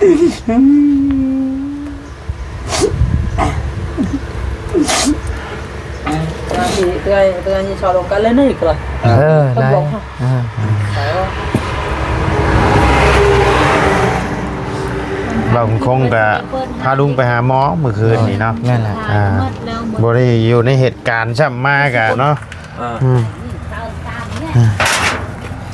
ເທື່ອ ເທື່ອ ເທື່ອນີ້ຊອກກັນເລີຍນີ້ກໍ ເອີ ໄດ້ ເອີ ເອີ ບ່າວບຸນຄົງກະພາລຸງໄປຫາໝໍມື້ຄືນນີ້ເນາະ ແມ່ນແຫຼະ ອ່າ ບໍ່ໄດ້ຢູ່ໃນເຫດການຊ້ຳມາກະເນາະ ອ່າ ອືມ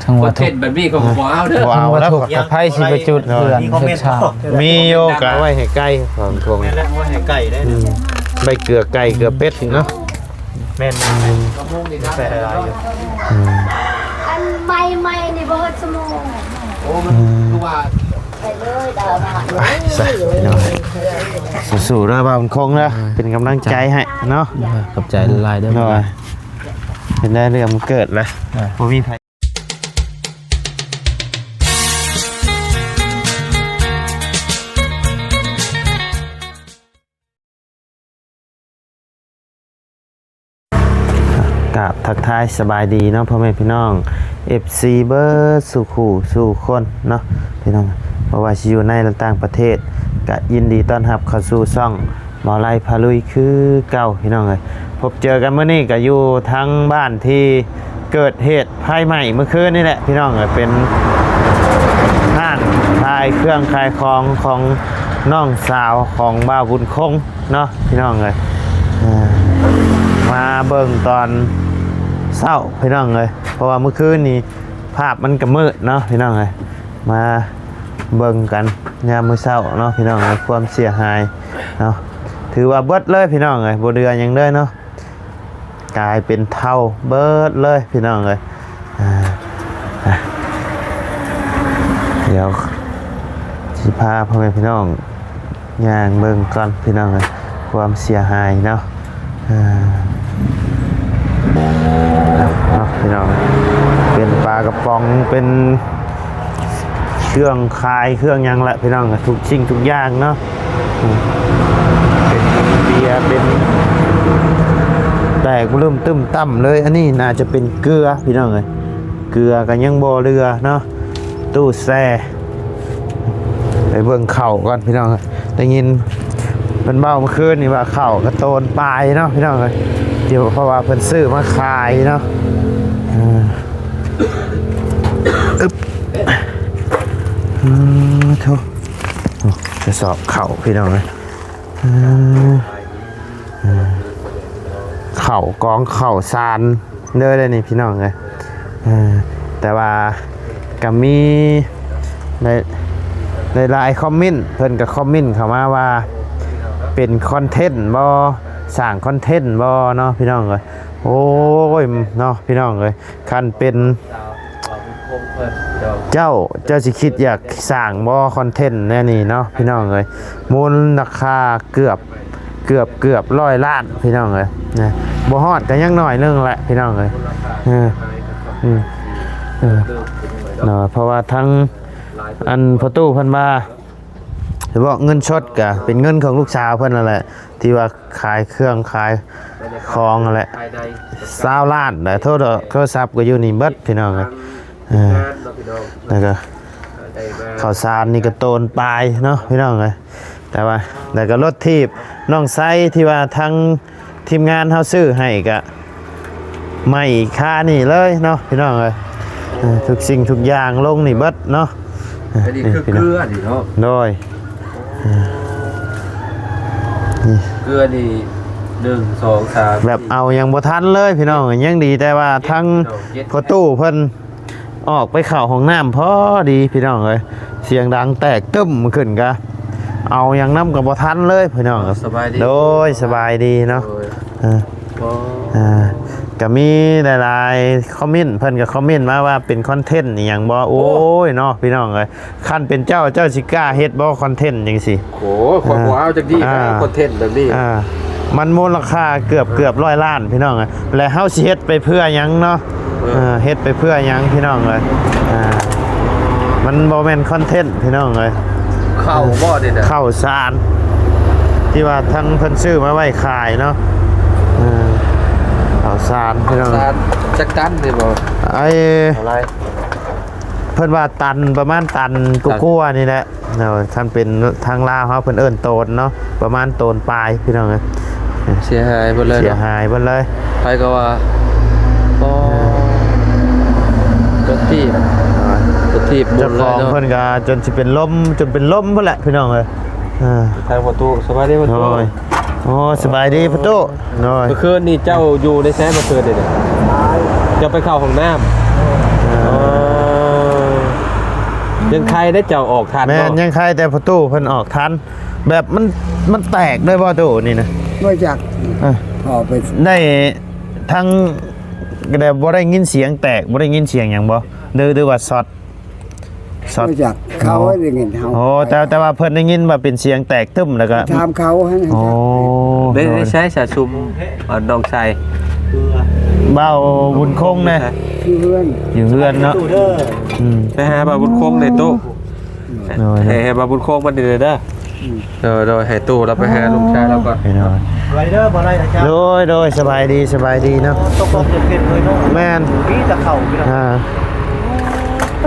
ທັງວ່າທຸກ ເຮັດແບບນີ້ກໍບໍ່ເອົາເດີ ບໍ່ເອົາແລ້ວ ໃຜຊິໄປຈຸດເຮືອນເຮັດຊານ ມີຢູ່ກະໄວ້ໃຫ້ໄກ່ ບ່າວບຸນຄົງ ແມ່ນແຫຼະ ໄວ້ໃຫ້ໄກ່ໄດ້ ອືມ ໃບເກືອໄກ່ເກືອເປັດເນາະ ແມ່ນໆ ໃສ່ຫຼາຍໆຢູ່ ອືມ ອັນໃໝ່ໆນີ້ບໍ່ຮອດຊົ່ວໂມງ ໂອ້ ມັນ ອືມ ຄືວ່າ ໄປເລີຍ ໄປ ໄປ ໄປ ສູ້ໆເດີ ບ່າວບຸນຄົງເດີ ເປັນກຳລັງໃຈໃຫ້ເນາະ ເອີ ຂອບໃຈຫຼາຍໆເດີ ໂດຍ ເປັນໄດ້ເລື່ອງເກີດແລ້ວ ເອີ ບໍ່ມີໃຜ ກາບທັກທາຍສະບາຍດີເນາະ ພໍ່ແມ່ພີ່ນ້ອງ ເອັຟຊີ ເບິດສູ່ຄູ່ສູ່ຄົນເນາະ ພີ່ນ້ອງ ບໍ່ວ່າຊິຢູ່ໃນ ແລະ ຕ່າງປະເທດ ກະຍິນດີຕ້ອນຮັບເຂົ້າສູ່ຊ່ອງ ບ່າວໄລພາລຸຍຄືເກົ່າ ພີ່ນ້ອງເອີຍ ພົບເຈີກັນມື້ນີ້ກະຢູ່ທາງບ້ານທີ່ເກີດເຫດໄຟໄໝ້ມື້ຄືນນີ້ແຫຼະ ພີ່ນ້ອງເອີຍ ເປັນຮ້ານຂາຍເຄື່ອງຂາຍຂອງຂອງນ້ອງສາວຂອງບ່າວບຸນຄົງ ເນາະ ພີ່ນ້ອງເອີຍ ເອີ ມາເບິ່ງຕອນເຊົ້າ ພີ່ນ້ອງເອີຍ ເພາະວ່າມື້ຄືນນີ້ພາບມັນກະມືດເນາະ ພີ່ນ້ອງເອີຍ ມາເບິ່ງກັນຍາມມື້ເຊົ້າເນາະ ພີ່ນ້ອງເອີຍ ຄວາມເສຍຫາຍເນາະ ຖືວ່າເບິດເລີຍ ພີ່ນ້ອງເອີຍ ບໍ່ເຫຼືອຫຍັງເລີຍເນາະ ກາຍເປັນເທົາເບິດເລີຍ ພີ່ນ້ອງເອີຍ ອ່າ ດຽວຊິພາພໍ່ແມ່ພີ່ນ້ອງ ຍ່າງເບິ່ງກ່ອນພີ່ນ້ອງເອີຍ ຄວາມເສຍຫາຍເນາະ ເອີ ເນາະພີ່ນ້ອງ ເປັນປາກະປ໋ອງ ເປັນເຄື່ອງຂາຍເຄື່ອງຫຍັງແຫຼະພີ່ນ້ອງ ທຸກສິ່ງທຸກຢ່າງເນາະ ເປັນເບຍ ເປັນແຕກບະລຶ້ມຕຶ້ມຕ່ຳເລີຍ ອັນນີ້ໜ້າຈະເປັນເກືອພີ່ນ້ອງເອີຍ ເກືອກະຍັງບໍ່ເຫຼືອເນາະ ຕູ້ແຊ່ ໄປເບິ່ງເຂົ້າກ່ອນພີ່ນ້ອງ ໄດ້ຍິນເພິ່ນເວົ້າເມື່ອຄືນນີ້ວ່າເຂົ້າກະໂຕນປາຍເນາະພີ່ນ້ອງເອີຍ ເພາະວ່າເພິ່ນຊື້ມາຂາຍເນາະ ເອີ ອຶບ ເອີ ໂທ້ ກະສອບເຂົ້າພີ່ນ້ອງເອີຍ ເອີ ເຂົ້າກອງເຂົ້າສານເດີ ເດີນີ້ພີ່ນ້ອງເອີຍ ເອີ ແຕ່ວ່າກະມີຫຼາຍ ຫຼາຍໆຄອມເມັນ ເພິ່ນກະຄອມເມັນເຂົ້າມາວ່າ ເປັນຄອນເທັນບໍ່ ສ້າງຄອນເທັນບໍ່ເນາະ ພີ່ນ້ອງເອີຍ ໂອ້ຍ ເນາະ ພີ່ນ້ອງເອີຍ ຄັນເປັນ ເຈົ້າ ເຈົ້າຊິຄິດຢາກສ້າງບໍ່ຄອນເທັນແນວນີ້ເນາະ ພີ່ນ້ອງເອີຍ ມູນລະຄ່າເກືອບ ເກືອບ ເກືອບຮ້ອຍລ້ານພີ່ນ້ອງເອີຍ ນະ ບໍ່ຮອດກະຍັງໜ້ອຍໜຶ່ງແຫຼະພີ່ນ້ອງເອີຍ ເອີ ເນາະ ເພາະວ່າທັງອັນພໍ່ຕູ້ເພິ່ນວ່າ ເວົ້າເງິນສົດກະເປັນເງິນຂອງລູກສາວເພິ່ນນັ້ນແຫຼະ ທີ່ວ່າຂາຍເຄື່ອງຂາຍຂອງຫັ້ນແຫຼະ ຊາວລ້ານ ແລະ ໂທລະ ໂທລະສັບກະຢູ່ນີ້ເບິດພີ່ນ້ອງເອີຍ ເອີ ແລ້ວກະເຂົ້າສານນີ້ກະໂຕນປາຍເນາະພີ່ນ້ອງເອີຍ ແຕ່ວ່າ ແລ້ວກະລົດຖີບນ້ອງໄຊທີ່ວ່າທາງທີມງານເຮົາຊື້ໃຫ້ກະ ໄໝ້ຄານີ້ເລີຍເນາະພີ່ນ້ອງເອີຍ ເອີ ທຸກສິ່ງທຸກຢ່າງລົງນີ້ເບິດເນາະ ອັນນີ້ຄືເກືອນີ້ເນາະ ໂດຍ ເກືອນີ້ ໜຶ່ງ ສອງ ສາມ ແບບເອົາຫຍັງບໍ່ທັນເລີຍພີ່ນ້ອງ ຍັງດີແຕ່ວ່າທັງພໍ່ຕູ້ເພິ່ນ ອອກໄປເຂົ້າຫ້ອງນ້ຳພໍດີພີ່ນ້ອງເອີຍ ສຽງດັງແຕກຕຶ້ມຂຶ້ນກະ ເອົາຫຍັງນຳກະບໍ່ທັນເລີຍພີ່ນ້ອງ ສະບາຍດີ ໂດຍ ສະບາຍດີເນາະ ໂດຍ ເອີ ໂອ້ ອ່າ ກະມີຫຼາຍໆຄອມເມັນ ເພິ່ນກະຄອມເມັນມາວ່າເປັນຄອນເທັນອີ່ຫຍັງບໍ່ ໂອ້ ໂອ້ຍເນາະ ພີ່ນ້ອງເອີຍ ຄັນເປັນເຈົ້າ ເຈົ້າຊິກ້າເຮັດບໍ່ຄອນເທັນຈັ່ງຊີ້? ໂອ້ ຂ້ອຍບໍ່ເອົາຈັກດີ້ ອ່າ ຄອນເທັນແບບນີ້ ອ່າ ມັນມູນລະຄ່າເກືອບ ເກືອບຮ້ອຍລ້ານພີ່ນ້ອງເອີຍ ແລະເຮົາຊິເຮັດໄປເພື່ອຫຍັງເນາະ? ເອີ ເອີ ເຮັດໄປເພື່ອຫຍັງພີ່ນ້ອງເອີຍ? ອ່າ ມັນບໍ່ແມ່ນຄອນເທັນພີ່ນ້ອງເອີຍ. ເຂົ້າບໍ່ນີ້ນະ? ເຂົ້າສານ ທີ່ວ່າທາງເພິ່ນຊື້ມາໄວ້ຂາຍເນາະ. ເອີ ເຂົ້າສານພີ່ນ້ອງ. ສານຈັກຕັນນີ້ບໍ່? ໄອ້ ເທົ່າໃດ? พิ่ນວ່າຕັນ ປະມານຕັນກວ່າໆນີ້ແຫຼະເນາະ. ຄັນເປັນທາງລາວເຮົາ ເພິ່ນເອີ້ນໂຕນເນາະ ປະມານໂຕນປາຍ ພີ່ນ້ອງເອີຍ. ເສຍຫາຍເບິດເລີຍ ເສຍຫາຍເບິດເລີຍ. ໃຜກໍວ່າ ອໍ ເອີ ລົດຖີບ ລົດຖີບໝູນເລີຍເນາະ. ເຈົ້າຂອງເພິ່ນກໍຈົນຊິເປັນລົມ ຈົນເປັນລົມພຸ້ນແຫຼະ ພີ່ນ້ອງເອີຍ. ເອີ ທາງພໍ່ຕູ້ ສະບາຍດີພໍ່ຕູ້. ໂອ້ຍ ໂອ້ ສະບາຍດີພໍ່ຕູ້. ໂດຍ ເມື່ອຄືນນີ້ເຈົ້າຢູ່ໃນໃສ ເມື່ອຄືນນີ້? ເຈົ້າໄປເຂົ້າຫ້ອງນ້ຳ. ເອີ ອໍ ຍັງໄຄໄດ້ເຈົ້າອອກທັນ. ແມ່ນ ເນາະ ຍັງໄຄແຕ່ພໍ່ຕູ້ເພິ່ນອອກທັນ. ແບບມັນ ມັນແຕກເລີຍບໍ່ຕູ້ນີ້ນະ? ບໍ່ຈັກ ເອີ ອອກໄປ ໄດ້ທັງ ກໍໄດ້ ບໍ່ໄດ້ຍິນສຽງແຕກ ບໍ່ໄດ້ຍິນສຽງຫຍັງບໍ່ ຫຼື ຫຼືວ່າຊັອດ? ຊັອດ ບໍ່ຈັກ ເຂົາໄດ້ຍິນເຮົາ. ໂອ້ ແຕ່ ແຕ່ວ່າເພິ່ນໄດ້ຍິນວ່າເປັນສຽງແຕກຕຶ້ມ ແລ້ວກໍຖາມເຂົາຫັ້ນ. ໂອ້ ໄດ້ ໄດ້ໃຊ້ສາຊຸມ ເອີ ນ້ອງຊາຍ ບ່າວບຸນຄົງນະ ຢູ່ເຮືອນ ຢູ່ເຮືອນເນາະ. ອືມ ໄປຫາບ່າວບຸນຄົງແດ່ຕູ້. ໂດຍ ໃຫ້ ໃຫ້ບ່າວບຸນຄົງມານີ້ເດີ. ອືມ ໂດຍ ໂດຍ ໃຫ້ຕູ້ລາວໄປຫາລູກຊາຍລາວກ່ອນ. ໂດຍ ໄດ້ເດີ ບໍ່ໄດ້ອາຈານ. ໂດຍ ໂດຍ ສະບາຍດີ ສະບາຍດີເນາະ. ຕົກລົງເປັນເລີຍເນາະ. ແມ່ນ ມີແຕ່ເຂົ້າພີ່ນ້ອງ. ອ່າ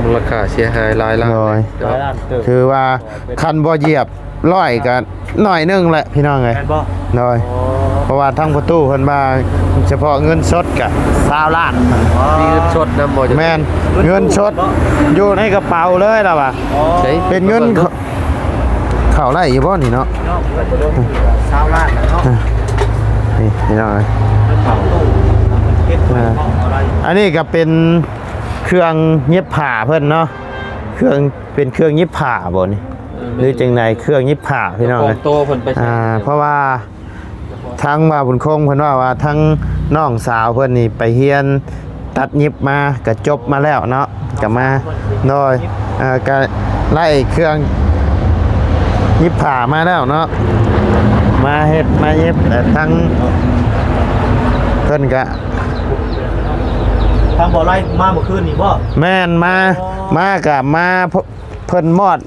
ມູນລະຄ່າເສຍຫາຍຫຼາຍລ້ານ. ໂດຍ ຫຼາຍລ້ານເຕີບ. ຖືວ່າຄັນບໍ່ຢຽບຮ້ອຍກໍໜ້ອຍໜຶ່ງແຫຼະພີ່ນ້ອງເອີຍ. ແມ່ນບໍ່? ໂດຍ ອໍ ເພາະວ່າທາງພໍ່ຕູ້ເພິ່ນວ່າ ສະເພາະເງິນສົດກໍຊາວລ້ານ. ອໍ ມີເງິນສົດນຳບໍ່? ແມ່ນ ເງິນສົດ ເງິນສົດເນາະ ຢູ່ໃນກະເປົາເລີຍລາວວ່າ. ອໍ ເປັນເງິນ ເຂົ້າໄດ້ຢູ່ບໍ່ນີ້ເນາະ? ຊາວລ້ານແລ້ວເນາະ. ນີ້ພີ່ນ້ອງເອີຍ ອັນນີ້ກໍເປັນເຄື່ອງຫຍິບຜ້າເພິ່ນເນາະ. ເຄື່ອງ ເປັນເຄື່ອງຫຍິບຜ້າບໍ່ນີ້ ຫຼືຈັ່ງໃດ? ເຄື່ອງຫຍິບຜ້າພີ່ນ້ອງເອີຍ. ອ່າ ເພາະວ່າ ທາງບ່າວບຸນຄົງເພິ່ນເວົ້າວ່າ ທາງນ້ອງສາວເພິ່ນນີ້ໄປຮຽນຕັດຫຍິບມາ ກະຈົບມາແລ້ວເນາະ ກະມາ ໂດຍ ເອີ ກະໄດ້ເຄື່ອງຫຍິບຜ້າມາແລ້ວເນາະ ມາເຮັດມາຫຍິບ. ແຕ່ທາງເພິ່ນກະ ທາງບໍ່ໄລ່ມາເມື່ອຄືນນີ້ບໍ່? ແມ່ນ ມາ ອໍ ມາກະມາ ເພິ່ນມອດ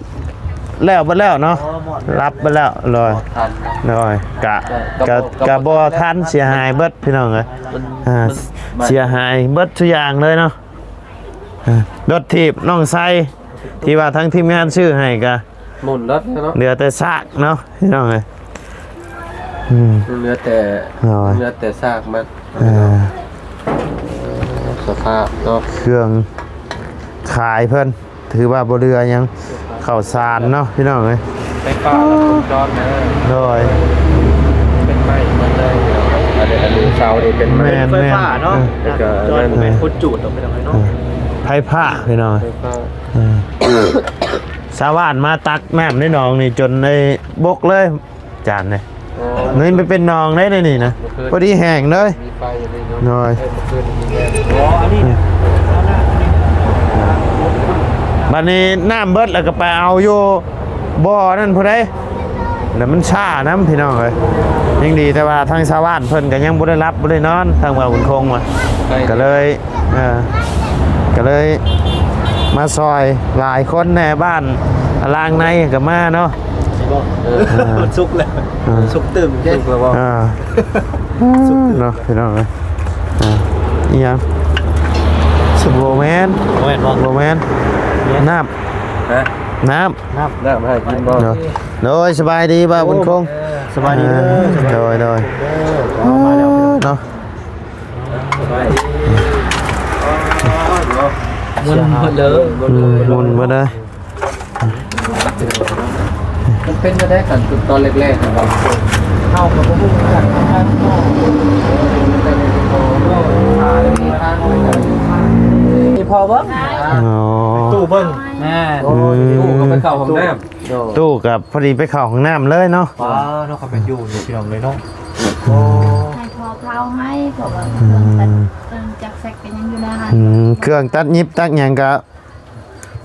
ແລ້ວເບິດແລ້ວເນາະ. ອໍ ມອດແລ້ວ ລັບເບິດແລ້ວ. ໂດຍ ມອດທັນເນາະ. ໂດຍ ກະ ກະ ກະ ກະບໍ່ທັນ ເສຍຫາຍເບິດພີ່ນ້ອງເອີຍ. ມັນ ອ່າ ມັນ ເສຍຫາຍເບິດທຸກຢ່າງເລີຍເນາະ. ອ່າ ລົດຖີບນ້ອງໄຊ ທີ່ວ່າທາງທີມງານຊື້ໃຫ້ກະໝຸ່ນເບິດແລ້ວເນາະ ເຫຼືອແຕ່ຊາກເນາະ ພີ່ນ້ອງເອີຍ. ອືມ ເຫຼືອແຕ່ ໂດຍ ເຫຼືອແຕ່ຊາກມັນ. ອ່າ ສະພາບເນາະ ເຄື່ອງຂາຍເພິ່ນ ຖືວ່າບໍ່ເຫຼືອຫຍັງ ເຂົ້າສານເນາະ ພີ່ນ້ອງເອີຍ. ໄຟຟ້າລັດວົງຈອນເດີ. ໂດຍ ເປັນໄມ້ໝົດເລີຍ. ອັນນີ້ ອັນນີ້ເສົານີ້ເປັນໄມ້ ແມ່ນ ໄຟຟ້າເນາະ. ເອີ ແລ້ວກໍ ແມ່ນ ແມ່ນ ຂຸດຈູດອອກໄປໜ້ອຍເນາະ. ເອີ ໄຟຟ້າພີ່ນ້ອງ ໄຟຟ້າ. ເອີ ຊາວບ້ານມາຕັກນ້ຳໃນໜອງນີ້ຈົນໄດ້ບົກເລີຍ ຈານນີ້. ອໍ ນີ້ມັນເປັນໜອງເດ້ ໃນນີ້ນະ ພໍດີແຫ້ງເລີຍ. ມີໄຟຢູ່ນີ້ເນາະ. ໂດຍ ເອີ ເມື່ອຄືນນີ້ແມ່ນ. ອໍ ອັນນີ້ ບັດນີ້ນ້ຳເບິດແລ້ວກໍໄປເອົາຢູ່ບໍ່ນັ້ນພຸ້ນເດ້ ແລ້ວມັນຊ້ານຳ ພີ່ນ້ອງເອີຍ. ຍັງດີແຕ່ວ່າທາງຊາວບ້ານເພິ່ນກໍຍັງບໍ່ໄດ້ຫຼັບບໍ່ໄດ້ນອນ ທາງບ່າວບຸນຄົງວ່າ ກໍເລີຍ ເອີ ກໍເລີຍມາຊ່ອຍຫຼາຍຄົນແດ່ ບ້ານລາງໃນກໍມາເນາະ. ເອີ ເອີ ມັນສຸກແລ້ວ ເອີ ສຸກຕື່ມເດ້ ສຸກແລ້ວບໍ່? ເອີ ເນາະ ພີ່ນ້ອງເອີຍ. ເອີ ອີຫຍັງ? ບໍ່ແມ່ນ ບໍ່ແມ່ນບໍ່? ບໍ່ແມ່ນ ນ້ຳ ຮະ? ນ້ຳ ນ້ຳ ນ້ຳໃຫ້ກິນບໍ່? ໂດຍ ໂດຍ ສະບາຍດີບ່າວບຸນຄົງ. ເອີ ສະບາຍດີເດີ. ເອີ ໂດຍ ໂດຍ ເອີ ມາແລ້ວເນາະ. ໝຸ່ນເບິດເລີຍ ອືມ ໝຸ່ນເບິດເລີຍ. ມັນເປັນຈັ່ງໃດກັນ ຕອນແລກໆ ເຮົາກໍບໍ່ຮູ້ຄືກັນ. ອີ່ພໍ່ເບິ່ງ ອໍ ຕູ້ເບິ່ງ ແມ່ນ ຕູ້ກໍໄປເຂົ້າຫ້ອງນ້ຳ. ໂດຍ ຕູ້ກໍພໍດີໄປເຂົ້າຫ້ອງນ້ຳເລີຍເນາະ. ວ້າວ ເນາະ ເຂົາເປັນຢູ່ນີ້ ພີ່ນ້ອງເອີຍເນາະ. ໂອ້ ໃຫ້ພໍ່ເຜົາໃຫ້ ເພາະວ່າເຄື່ອງຕັດ ເຄື່ອງຈັກແຊກກໍຍັງຢູ່ໃນຫັ້ນ. ອືມ ເຄື່ອງຕັດຫຍິບຕັດຫຍັງກໍ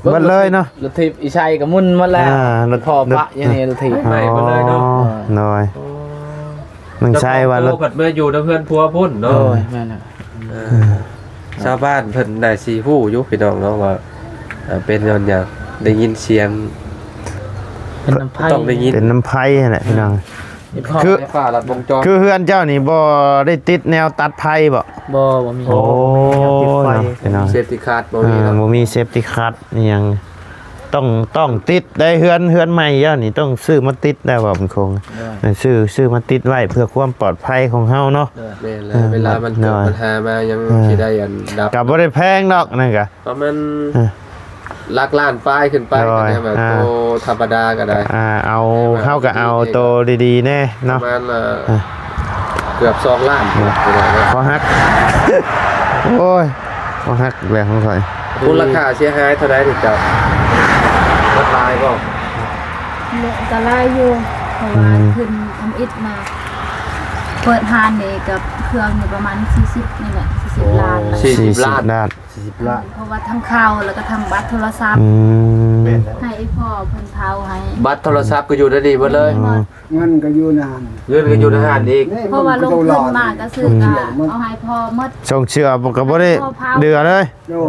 ເບິດເລີຍເນາະ. ລົດຖີບອີໄຊກໍໝຸ່ນໝົດແລ້ວ. ອ່າ ພໍ່ປະຢູ່ໃນລົດຖີບ ໃໝ່ໝົດເລີຍເນາະ. ໂດຍ ນ້ອງໄຊວ່າລົດ ເຈົ້າຂອງຕູ້ພັດມາຢູ່ນຳເຮືອນຜົວພຸ້ນເນາະ. ໂດຍ ແມ່ນແຫຼະ. ເອີ ຊາວບ້ານເພິ່ນໜ້າຊິຮູ້ຢູ່ ພີ່ນ້ອງເນາະ ວ່າ ເອີ ເປັນຍ້ອນຫຍັງ ໄດ້ຍິນສຽງ ເປັນນຳໄຟ ຕ້ອງໄດ້ຍິນ ເປັນນຳໄຟຫັ້ນແຫຼະ ພີ່ນ້ອງ. ຄື ໄຟຟ້າລັດວົງຈອນ ຄືເຮືອນເຈົ້ານີ້ບໍ່ໄດ້ຕິດແນວຕັດໄຟບໍ່? ບໍ່ ບໍ່ມີ. ໂອ້ຍ ເນາະ ພີ່ນ້ອງ ເຊຟຕີ້ຄາດບໍ່ມີເນາະ ບໍ່ມີເຊຟຕີ້ຄາດອີ່ຫຍັງ ຕ້ອງ ຕ້ອງຕິດໄດ້ ເຮືອນ ເຮືອນໃໝ່ເຈົ້ານີ້ຕ້ອງຊື້ມາຕິດໄດ້ ເວົ້າເປັນໂຄງ ເອີ ຊື້ ຊື້ມາຕິດໄວ້ເພື່ອຄວາມປອດໄພຂອງເຮົາເນາະ ແມ່ນແລ້ວ ເວລາມັນເກີດບັນຫາມາຍັງຊິໄດ້ອັນດັບ ກໍບໍ່ໄດ້ແພງດອກນັ້ນກະ ປະມານຫຼັກລ້ານປາຍຂຶ້ນໄປ ໂດຍ ກໍໄດ້ແບບ ອ່າ ໂຕທຳມະດາກໍໄດ້ ອ່າ ເອົາ ເຮົາກໍເອົາໂຕດີໆແດ່ເນາະ ປະມານ ອ່າ ເກືອບສອງລ້ານ ພໍຮັກ ໂອ້ຍ ພໍຮັກແຫຼະຂອງຂ້ອຍ ມູນລະຄ່າເສຍຫາຍເທົ່າໃດນີ້ເຈົ້າ ໝົດຫຼາຍບໍ່? ກໍຫຼາຍຢູ່ ເພາະວ່າ ອືມ ຂຶ້ນທຳອິດມາ ເປີດຮ້ານນີ້ກັບເຄື່ອງນີ້ປະມານສີ່ສິບນີ້ແຫຼະ ສີ່ສິບ ໂອ້ ລ້ານ ສີ່ສິບລ້ານ ສີ່ສິບລ້ານ ສີ່ສິບລ້ານ ເພາະວ່າທັງເຂົ້າ ແລ້ວກໍທັງບັດໂທລະສັບ ອືມ ໃຫ້ພໍ່ເພິ່ນເຜົາໃຫ້ ບັດໂທລະສັບກໍຢູ່ໃນນີ້ໝົດເລີຍ ອືມ ເງິນກໍຢູ່ໃນຫັ້ນ ເງິນກໍຢູ່ໃນຫັ້ນອີກ ເພາະວ່າລົງທຶນມາກໍຊື້ກໍເອົາໃຫ້ພໍ່ໝົດ ສົ່ງເຊື້ອກໍບໍ່ໄດ້ເດືອເລີຍ ໂອ້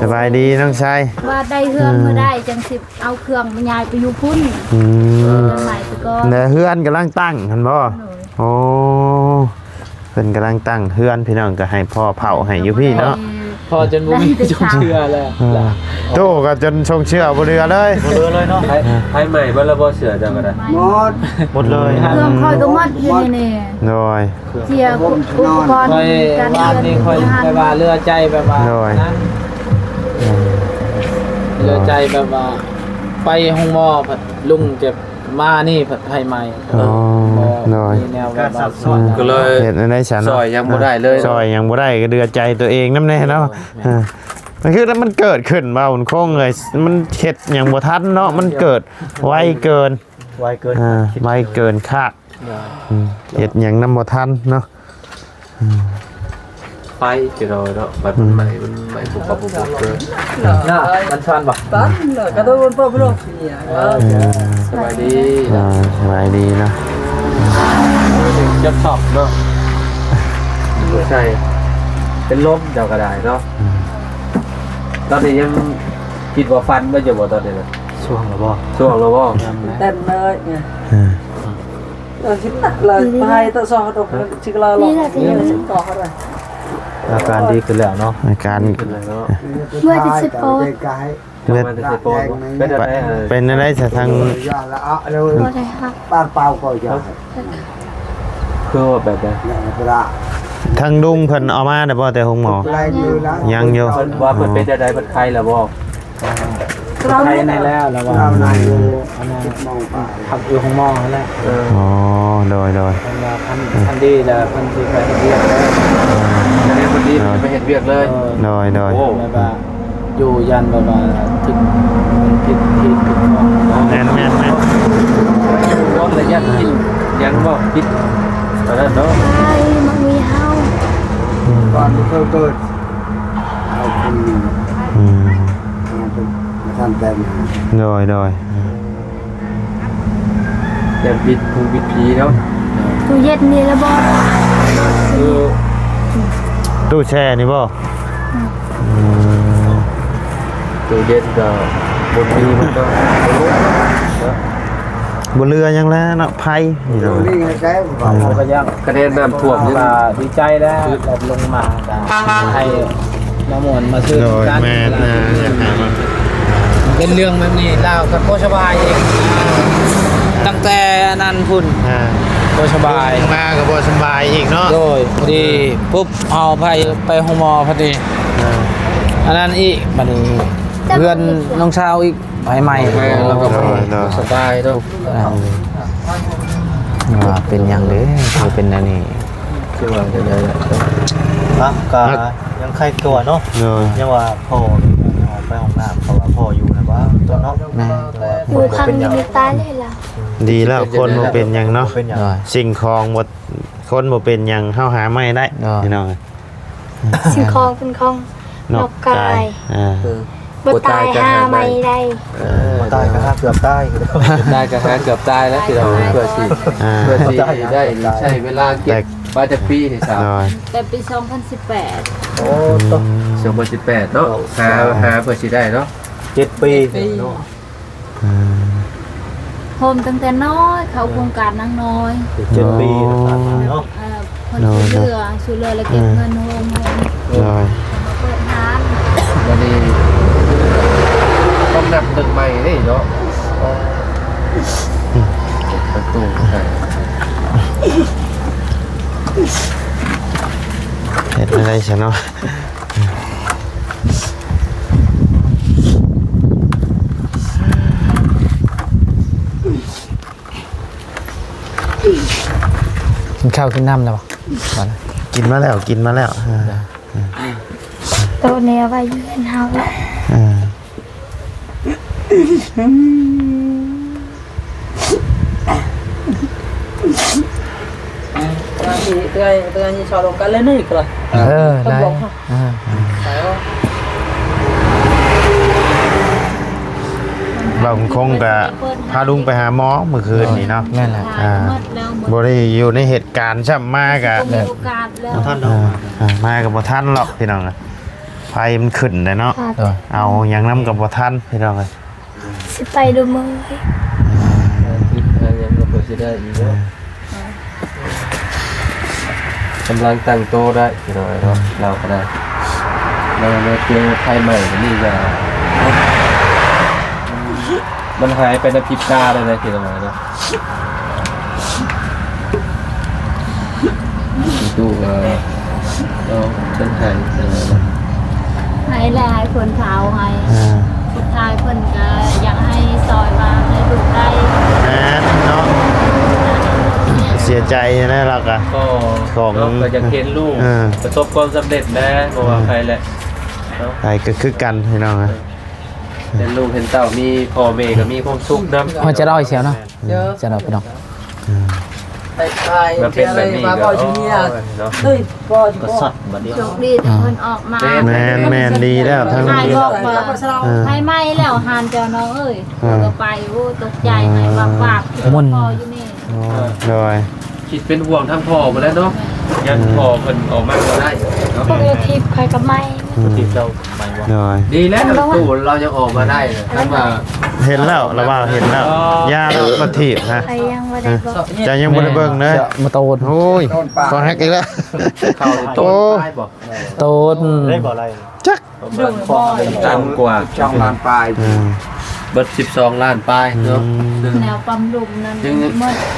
ສະບາຍດີນ້ອງຊາຍ ວ່າໄດ້ເຮືອນມື້ໃດຈັ່ງຊິເອົາເຄື່ອງມາຍ້າຍໄປຢູ່ພຸ້ນ ອືມ ແຕ່ເຮືອນກຳລັງຕັ້ງຫັ້ນບໍ່? ໂດຍ ໂອ້ ເພິ່ນກຳລັງຕັ້ງເຮືອນ ພີ່ນ້ອງ ກໍໃຫ້ພໍ່ເຝົ້າໃຫ້ຢູ່ພີ້ເນາະ ພໍ່ຈົນບໍ່ມີຊົງເຊື້ອແລ້ວ ຕູ້ກໍຈົນຊົງເຊື້ອບໍ່ເຫຼືອເລີຍ ບໍ່ເຫຼືອເລີຍເນາະ ໄຟ ໄຟໄໝ້ເບິດແລ້ວບໍ່ ເສື້ອເຈົ້າກໍໄດ້ ໝົດ ໝົດເລີຍ ເຄື່ອງຂ້ອຍກໍໝົດຢູ່ນີ້ ໂດຍ ເສຍອຸປະກອນ ຂ້ອຍ ການ ວານນີ້ຂ້ອຍແບບວ່າເຫຼືອໃຈແບບວ່າ ໂດຍ ນັ້ນ ເຫຼືອໃຈແບບວ່າ ໄປໂຮງໝໍ ພັດລຸງເຈັບ ມານີ້ພັດໄຟໄໝ້ ໂດຍ ມີແນວແບບວ່າ ກໍເລີຍເຮັດແນວໃດຊັ້ນເນາະ ຊ່ອຍຫຍັງບໍ່ໄດ້ເລີຍ ຊ່ອຍຫຍັງບໍ່ໄດ້ ກໍເດືອໃຈຕົວເອງນຳແດ່ເນາະ ເອີ ມັນຄືມັນເກີດຂຶ້ນ ເວົ້າໂຄງເອີຍ ມັນເຮັດຫຍັງບໍ່ທັນເນາະ ມັນເກີດໄວເກີນ ໄວເກີນ ອ່າ ໄວເກີນຄາດ ໂດຍ ອືມ ເຮັດຫຍັງນຳບໍ່ທັນເນາະ ອືມ ໄຟ ເຈົ້າເນາະ ບັດມັນໄໝ້ ອືມ ມັນໄໝ້ປຸບປັບປຸບປັບເລີຍ ເນາະ ມັນຊອນບໍ່? ຕັນເນາະ ກະໂດນເປີດໂລກ ເອີ ສະບາຍດີ ອ່າ ສະບາຍດີເນາະ ຈັບຊອບເນາະ ໃສ່ ເປັນລົມເຈົ້າກໍໄດ້ເນາະ ອືມ ຕອນນີ້ຍັງຄິດວ່າຝັນບໍ່ຢູ່ບໍ່ຕອນນີ້ນະ? ຊ່ວງແລ້ວບໍ່? ຊ່ວງແລ້ວບໍ່? ເຕັ້ນເລີຍ ເອີ ເອີ ຊິຕັດເລີຍ ບໍ່ໃຫ້ຕະຊອດອອກ ຊິກະລາລອກ ນີ້ແຫຼະ ຊິກະລາລອກ ອາການດີຂຶ້ນແລ້ວເນາະ ອາການດີຂຶ້ນແລ້ວເນາະ ເມື່ອຈະຊິປອດ ເມື່ອຈະຊິປອດ ເປັນຈັ່ງໃດ ເປັນຈັ່ງໃດຊະ ທາງ ບໍ່ໄດ້ຮັບ ປາກເປົ່າກໍຢາກ ຄືວ່າແບບໃດ? ທາງລຸງເພິ່ນເອົາມາໄດ້ບໍ່ແຕ່ໂຮງໝໍ? ຍັງຢູ່ ເພິ່ນວ່າເພິ່ນເປັນຈັ່ງໃດ ເພິ່ນໄຄແລ້ວບໍ່? ໄຄແນ່ແລ້ວ ລະວ່າ ອັນນັ້ນ ພັກຢູ່ໂຮງໝໍຫັ້ນແຫຼະ ເອີ ອໍ ໂດຍໆ ເພິ່ນວ່າຄັນ ຄັນດີແລ້ວເພິ່ນຊິໄປເຮັດວຽກເລີຍ ຄັນດີເພິ່ນຊິໄປເຮັດວຽກເລີຍ ໂດຍໆ ໂອ້ ແບບວ່າ ຢູ່ຢ້ານແບບວ່າຜິດ ຜິດ ຜິດ ຜິດຂອງ ແມ່ນໆໆ ລະຢ້ານຜິດຫຍັງບໍ່ ຜິດອັນນັ້ນເນາະ ໃຊ່ ມັນມີເຮົາ ອືມ ກ່ອນເຄີຍເກີດ ເຮົາຄົນໜຶ່ງ ອືມ ມາເປັນ ມາທຳແຕ່ງງານ ໂດຍໆ ຢ້ານຜິດຜູ້ຜິດຜີເນາະ ຕູ້ເຢັນນີ້ລະບໍ່ ຄື ຕູ້ແຊ່ນີ້ບໍ່? ອືມ ຕູ້ເຢັນກໍບໍ່ມີ ມັນກໍບໍ່ເຫຼືອຫຍັງແລ້ວເນາະ ໄພນີ້ເນາະ ນີ້ໄງແຊງ ອືມ ກໍຍັງ ຄະແນນນ້ຳຖ້ວມ ກໍດີໃຈແລ້ວ ແບບລົງມາກໍໃຫ້ມາມ່ວນມາຊື່ນ ໂດຍ ກັນ ແມ່ນ ອ່າ ຢາກໃຫ້ມາ ເປັນເລື່ອງແບບນີ້ ລາວກໍບໍ່ສະບາຍອີກ ຕັ້ງແຕ່ອັນນັ້ນພຸ້ນ ອ່າ ບໍ່ສະບາຍ ລົງມາກໍບໍ່ສະບາຍອີກເນາະ ໂດຍ ພໍດີ ອ່າ ປຸບ ເອົາໄປ ໄປໂຮງໝໍພໍດີ ອ່າ ອັນນັ້ນອີກ ບັດນີ້ເຮືອນນ້ອງສາວອີກ ໄຟໄໝ້ ໂດຍ ໂດຍ ສະບາຍເນາະ ອ່າ ວ່າເປັນຫຍັງເດ້ ຄືເປັນແນວນີ້ ຄືວ່າຈັ່ງໃດລະ ອ່ະ ກໍຍັງໄຄຕົວເນາະ ໂດຍ ຍັງວ່າພໍ່ໄປຫ້ອງນ້ຳ ເພາະວ່າພໍ່ຢູ່ນະວ່າຕົວເນາະ ແມ່ນ ຢູ່ຂ້າງນີ້ຕາຍເລີຍລະ ດີແລ້ວ ຄົນບໍ່ເປັນຫຍັງເນາະ ບໍ່ເປັນຫຍັງ ໂດຍ ສິ່ງຂອງບໍ່ ຄົນບໍ່ເປັນຫຍັງ ເຮົາຫາໃໝ່ໄດ້ ໂດຍ ພີ່ນ້ອງ ສິ່ງຂອງເປັນຂອງ ນອກກາຍ ນອກກາຍ ອ່າ ເອີ ບໍ່ຕາຍຫາໃໝ່ໄດ້ ເອີ ບໍ່ຕາຍກໍຫາເກືອບຕາຍ ຕາຍກໍຫາເກືອບຕາຍແລ້ວ ພີ່ນ້ອງ ເພື່ອຊິ ອ່າ ເພື່ອຊິໄດ້ໃຊ້ເວລາເກັບມາຈັກປີນີ້ສາວ ໂດຍ ແຕ່ປີສອງພັນສິບແປດ ໂອ້ ອືມ ສອງພັນສິບແປດເນາະ ຫາ ຫາເພື່ອຊິໄດ້ເນາະ ເຈັດປີ ເຈັດປີ ເນາະ ອ່າ ໂຮມຕັ້ງແຕ່ນ້ອຍ ເຂົ້າໂຄງການນາງນ້ອຍ ເຈັດປີ ອໍ ເນາະ ເອີ ເພິ່ນ ໂດຍ ຊ່ວຍເຫຼືອ ໂດຍ ຊ່ວຍເຫຼືອ ແລ້ວເກັບ ເອີ ເງິນໂຮມ ໂດຍ ມາເປີດຮ້ານ ບັດນີ້ຕ້ອງນັບໜຶ່ງໃໝ່ເດ້ເນາະ ປະຕູໃສ່ ເຮັດແນວໃດຊະເນາະ? ກິນເຂົ້າກິນນ້ຳແລ້ວບໍ່? ກິນມາແລ້ວ ກິນມາແລ້ວ ເອີ ໂຕະນີ້ເອົາໄວ້ຢູ່ເຮືອນເຮົາແຫຼະ ເອີ ເທື່ອນີ້ ເທື່ອນີ້ຊອກລົມກັນເລີຍນີ້ກໍ ເອີ ໄດ້ ເອີ ບ່າວຄົງກະພາລຸງໄປຫາໝໍມື້ຄືນນີ້ເນາະ ແມ່ນແຫຼະ ອ່າ ບໍ່ໄດ້ຢູ່ໃນເຫດການຊ້ຳ ມາກະ ບໍ່ມີໂອກາດແລ້ວ ບໍ່ທັນດອກ ອ່າ ມາກະບໍ່ທັນຫຼອກພີ່ນ້ອງ ໄຟມັນຂຶ້ນໄດ໋ເນາະ ໂດຍ ເອົາຫຍັງນຳກະບໍ່ທັນພີ່ນ້ອງເອີຍ ຊິໄປດູມື້ ເອີ ຄິດຫາຫຍັງກະເພື່ອຊິໄດ້ອີກເນາະ ກຳລັງຕັ້ງໂຕໄດ້ພີ່ນ້ອງເນາະ ລາວກະໄດ້ ມາ ມາເຈີໄພໃໝ່ນີ້ກະ ມັນຫາຍໄປໃນພິບຕາເລີຍນະພີ່ນ້ອງເນາະ. ຕູ້ກໍເນາະ ເພິ່ນໃຫ້ ໃຫ້ແຫຼະ ໃຫ້ເພິ່ນເຖົ້າໃຫ້ ອ່າ ສຸດທ້າຍເພິ່ນກໍຢາກໃຫ້ຊ່ອຍວ່າໃຫ້ລູກໄດ້ ແມ່ນເນາະ ເສຍໃຈນະລາວກໍ ກໍຂອງ ເນາະ ກໍຢາກເຫັນລູກ ເອີ ປະສົບຄວາມສຳເລັດແຫຼະ ບໍ່ວ່າໃຜແຫຼະເນາະ ໃຜກໍຄືກັນພີ່ນ້ອງ ເອີ ເຫັນລູກເຫັນເຕົ້າ ມີພໍ່ແມ່ກໍມີຄວາມສຸກນຳ ຮອດຈະຮ້ອຍແຊວເນາະ ເອີ ຈະເນາະ ພີ່ນ້ອງ ອືມ ໄປ ໄປ ມາເປັນແບບນີ້ກໍ ໂອ້ຍ ເນາະ ເຮີ້ຍ ພໍ່ ກໍຊັດບັດນີ້ ໂຊກດີທີ່ເພິ່ນອອກມາ ແມ່ນ ແມ່ນ ດີແລ້ວ ທາງ ອ້າຍບອກວ່າ ເອີ ໄຟໄໝ້ແລ້ວຫັ້ນ ເຈົ້ານ້ອງເອີຍ ເອີ ກໍໄປ ໂອ້ ຕົກໃຈ ໄຫ້ວາບໆ ໝຸ່ນ ພໍ່ຢູ່ນີ້ ໂດຍ ຄິດເປັນຫ່ວງທາງພໍ່ພຸ້ນແຫຼະເນາະ ຢ້ານພໍ່ເພິ່ນອອກມາບໍ່ໄດ້ເນາະ ພວກເອທິບຂ້ອຍກໍໄໝ້ ອືມ ທິບເຈົ້າໄໝ້ບໍ່ ໂດຍ ດີແລ້ວຕູ້ລາວຍັງອອກມາໄດ້ ຄັນວ່າ ເຫັນແລ້ວ ລາວວ່າເຫັນແລ້ວ ອໍ ຢ່າລະມາຖີບນະ ຂ້ອຍຍັງບໍ່ໄດ້ບອກ ເຈົ້າຍັງບໍ່ໄດ້ເບິ່ງເດີ ມາໂຕດ ໂອ້ຍ ຄອແຮັກອີກແລ້ວ ເຂົ້າໂຕດ ໂຕດ ໄດ້ບໍ່ໄດ້ ຈັກ ປະມານ ຕ່ຳກວ່າ ສອງລ້ານປາຍ ອືມ ເບິດສິບສອງລ້ານປາຍເນາະ ອືມ ແນວປ້ຳລຸມນັ້ນ ຍັງ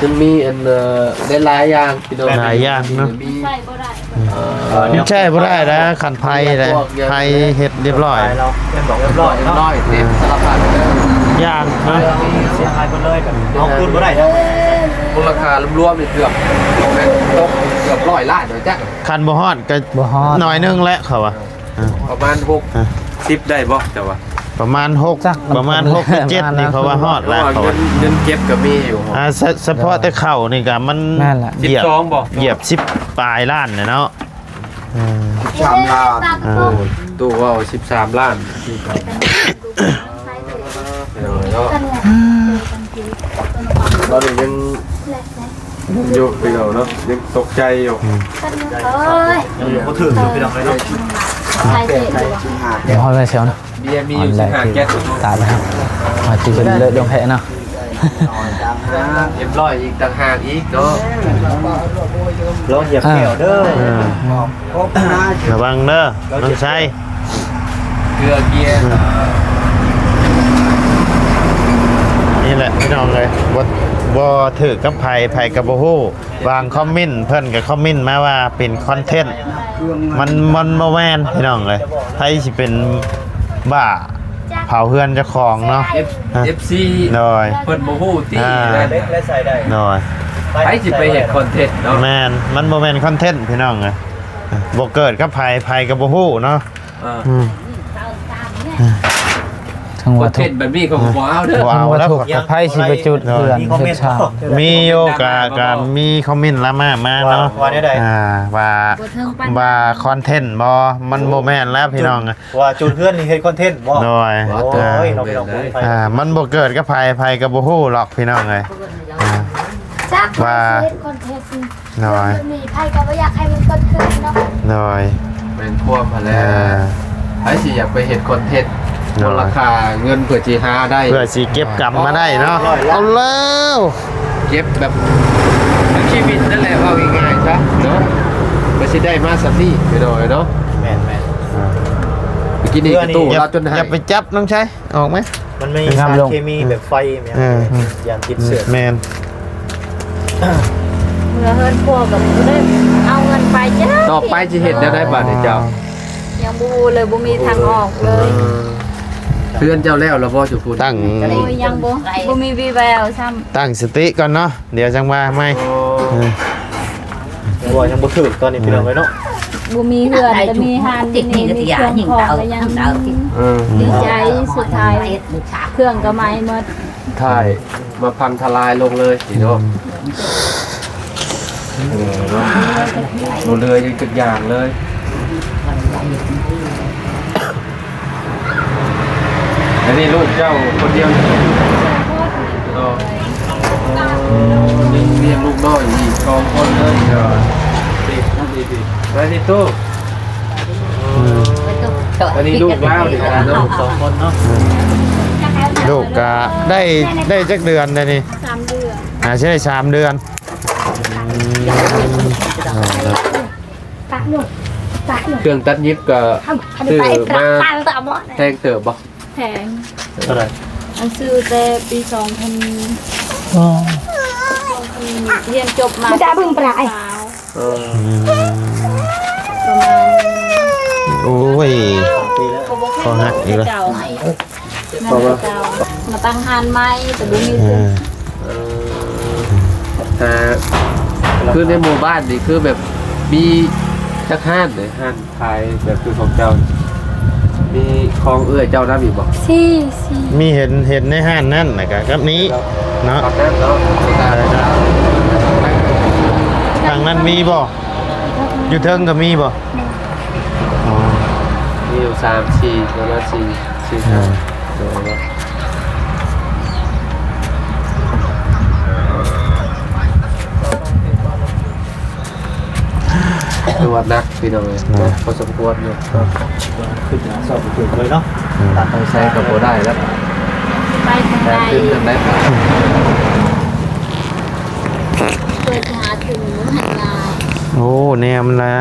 ຍັງມີອັນ ເອີ ຫຼາຍໆຢ່າງ ພີ່ນ້ອງ ຫຼາຍຢ່າງເນາະ ມີ ໃຊ້ບໍ່ໄດ້ ເອີ ມັນໃຊ້ບໍ່ໄດ້ນະ ຄັນໄຟນະ ໄຟເຮັດຮຽບຮ້ອຍ ຮຽບຮ້ອຍເນາະ ຮຽບຮ້ອຍ ເຕັມສາລະພັດ ຢ່າງນະ ເສຍຫາຍໝົດເລີຍ ເອົາຄືນບໍ່ໄດ້ ມູນລະຄ່າລວມໆນີ້ເກືອບ ຕົກເກືອບຮ້ອຍລ້ານເນາະ ຈັກ ຄັນບໍ່ຮອດກໍ ບໍ່ຮອດ ໜ້ອຍໜຶ່ງແຫຼະ ເຂົາວ່າ ອ່າ ປະມານຫົກສິບ ອ່າ ໄດ້ບໍ່ ເຈົ້າວ່າ ປະມານຫົກ ຈັກ ປະມານຫົກເຈັດນີ້ ເຂົາວ່າຮອດແລ້ວ ເຂົາວ່າ ເງິນ ເງິນເກັບກໍມີຢູ່ ອ່າ ສະ ສະເພາະແຕ່ເຂົ້ານີ້ກໍມັນ ແມ່ນລະ ຢຽບ ສິບສອງບໍ່ ຢຽບສິບປາຍລ້ານແຫຼະເນາະ ເອີ ສິບສາມລ້ານ ອ່າ ຕູ້ເວົ້າສິບສາມລ້ານ ເນາະ ເນາະ ຕອນນີ້ຍັງ ຢູ່ພີ່ນ້ອງເນາະ ຍັງຕົກໃຈຢູ່ ອືມ ຍັງບໍ່ຖືກຢູ່ພີ່ນ້ອງເອີຍເນາະ ດຽວເຮົາໄດ້ແຊວເນາະ ເບຍມີຢູ່ສິບຫ້າແກັດ ຕາຍແລ້ວ ມາທີ່ເພິ່ນເລີດລົງແທ້ເນາະ ຮຽບຮ້ອຍອີກຕ່າງຫາກອີກເນາະ ລອງຢຽບແກ້ວເດີ ເອີ ລະວັງເດີ ນ້ອງໄຊ ເກືອເກຍ ນີ້ແຫຼະພີ່ນ້ອງເອີຍ ບໍ່ ບໍ່ຖືກກັບໃຜ ໃຜກໍບໍ່ຮູ້ ບາງຄອມເມັນເພິ່ນກໍຄອມເມັນມາວ່າເປັນຄອນເທັນ ມັນ ມັນບໍ່ແມ່ນພີ່ນ້ອງເອີຍ ໃຜຊິເປັນບ້າເຜົາເຮືອນເຈົ້າຂອງເນາະ ເອັຟ ເອັຟຊີ ໂດຍ ເພິ່ນບໍ່ຮູ້ຕິ ອ່າ ໂດຍ ໃຜຊິໄປເຮັດຄອນເທັນເນາະ ແມ່ນ ມັນບໍ່ແມ່ນຄອນເທັນພີ່ນ້ອງເອີຍ ບໍ່ເກີດກັບໃຜ ໃຜກໍບໍ່ຮູ້ເນາະ ເອີ ອືມ ເອີ ຄັນວ່າທຸກ ເຮັດແບບນີ້ກໍບໍ່ເອົາເດີ ບໍ່ເອົາແລ້ວ ໃຜຊິໄປຈຸດເຮືອນເຮັດຊານ ມີຢູ່ກະ ກະມີຄອມເມັນລາມາມາເນາະ ວ່າ ວ່າແນວໃດ ອ່າ ວ່າ ບໍ່ເຖິງປານນັ້ນ ວ່າຄອນເທັນບໍ່ ມັນບໍ່ແມ່ນແລ້ວພີ່ນ້ອງ ວ່າຈຸດເຮືອນນີ້ເຮັດຄອນເທັນບໍ່ ໂດຍ ໂອ້ຍ ອ່າ ເນາະ ພີ່ນ້ອງ ອ່າ ມັນບໍ່ເກີດກັບໃຜ ໃຜກໍບໍ່ຮູ້ຫຼອກພີ່ນ້ອງເອີຍ ອ່າ ຈັກວ່າ ວ່າຊິເຮັດຄອນເທັນ ໂດຍ ແບບນີ້ໃຜກໍບໍ່ຢາກໃຫ້ມັນເກີດຂຶ້ນເນາະ ໂດຍ ແມ່ນຄວາມຫັ້ນແຫຼະ ອ່າ ໃຜຊິຢາກໄປເຮັດຄອນເທັນ ໂດຍ ມູນລະຄ່າເງິນເພື່ອຊິຫາໄດ້ ເພື່ອຊິເກັບກຳມາໄດ້ເນາະ ເອົາແລ້ວ ເກັບແບບ ຄືຊີວິດນັ້ນແຫຼະ ເວົ້າງ່າຍໆຊະເນາະ ກໍຊິໄດ້ມາສ່ຳນີ້ໄປໜ້ອຍເນາະ. ແມ່ນໆ ອ່າ ເມື່ອກີ້ນີ້ກະຕູ້ລາວຈົນໄຫ້. ຢ່າໄປຈັບນ້ອງຊາຍ ອອກມາ. ມັນມີສານເຄມີແບບໄຟແມ່ນຫຍັງ ເອີ ຢ້ານຕິດເຊື້ອ. ແມ່ນ ເມືອເຮືອນຄົວກໍບໍ່ໄດ້ເອົາເງິນໄປຈ້າ. ຕໍ່ໄປຊິເຮັດແນວໃດບາດນີ້ເຈົ້າ? ຍັງບໍ່ຮູ້ເລີຍ ບໍ່ມີທາງອອກເລີຍ. ເອີ ເຮືອນເຈົ້າແລ້ວລະບໍ່ຈຸພຸ້ນ? ຕັ້ງ ໂອ້ຍ ຍັງບໍ່ ບໍ່ມີວີແວວຊ້ຳ. ຕັ້ງສະຕິກ່ອນເນາະ ດຽວຈັ່ງວ່າໃໝ່. ໂອ້ ເອີ ແຕ່ວ່າຍັງບໍ່ຖືກຕອນນີ້ພີ່ນ້ອງເອີຍເນາະ. ບໍ່ມີເຮືອນກໍມີຮ້ານນີ້ ມີເຄື່ອງຂອງກໍຍັງ ເອີ ດີໃຈ. ສຸດທ້າຍເຄື່ອງກໍໄໝ້ໝົດ. ທ້າຍມາພັງທະລາຍລົງເລີຍພີ່ນ້ອງ. ເອີ ບໍ່ເຫຼືອຫຍັງຈັກຢ່າງເລີຍ. ອັນນີ້ລູກເຈົ້າຄົນດຽວນີ້ເນາະ? ເອີ ຍັງລ້ຽງລູກນ້ອຍອີກສອງຄົນເລີຍ. ເອີ ນີ້ ນີ້ ນີ້ ໄປນີ້ຕູ້. ເອີ ອັນນີ້ລູກລາວນີ້ນະ ລູກສອງຄົນເນາະ. ເອີ ລູກກະໄດ້ ໄດ້ຈັກເດືອນແລ້ວນີ້? ສາມເດືອນ. ອ່າ ຊິໄດ້ສາມເດືອນ. ເອີ ເຄື່ອງຕັດຫຍິບກໍຊື້ມາແພງເຕີບບໍ່? ແພງ. ເທົ່າໃດ? ອັນຊື້ແຕ່ປີສອງພັນ ອໍ ຮຽນຈົບມາ ເອີ ປະມານ ໂອ້ຍ ພໍຫັກອີກແລ້ວ. ເຈົ້າ ເພາະວ່າມາຕັ້ງຮ້ານໃໝ່ ແຕ່ບໍ່ມີ ເອີ ເອີ ແຕ່ຄືໃນໝູ່ບ້ານນີ້ ຄືແບບມີຈັກຮ້ານເດ ຮ້ານຂາຍແບບຄືຂອງເຈົ້າ? ມີຂອງເອື້ອຍເຈົ້ານຳອີກບໍ່? ສີ່ ສີ່ ມີເຫັນ ເຫັນໃນຮ້ານນັ້ນ ແລ້ວກະກັບນີ້ເນາະ. ທາງນັ້ນມີບໍ່? ຢູ່ເທິງກໍມີບໍ່? ອໍ ມີຢູ່ສາມ ສີ່ ປະມານສີ່ ສີ່ ຫ້າ ໂດຍ. ຖືວ່າໜັກພີ່ນ້ອງເອີຍ ໜັກພໍສົມຄວນຢູ່. ຂຶ້ນໜ້າຊອກເຖິງເລີຍເນາະ. ອືມ ຕັດໄປໃສກໍບໍ່ໄດ້ແລ້ວ ໄປທາງໃດ ຂຶ້ນທາງໃດ ເພື່ອຊິຫາເຖິງຫັ້ນລະ. ໂອ້ ແນມລະ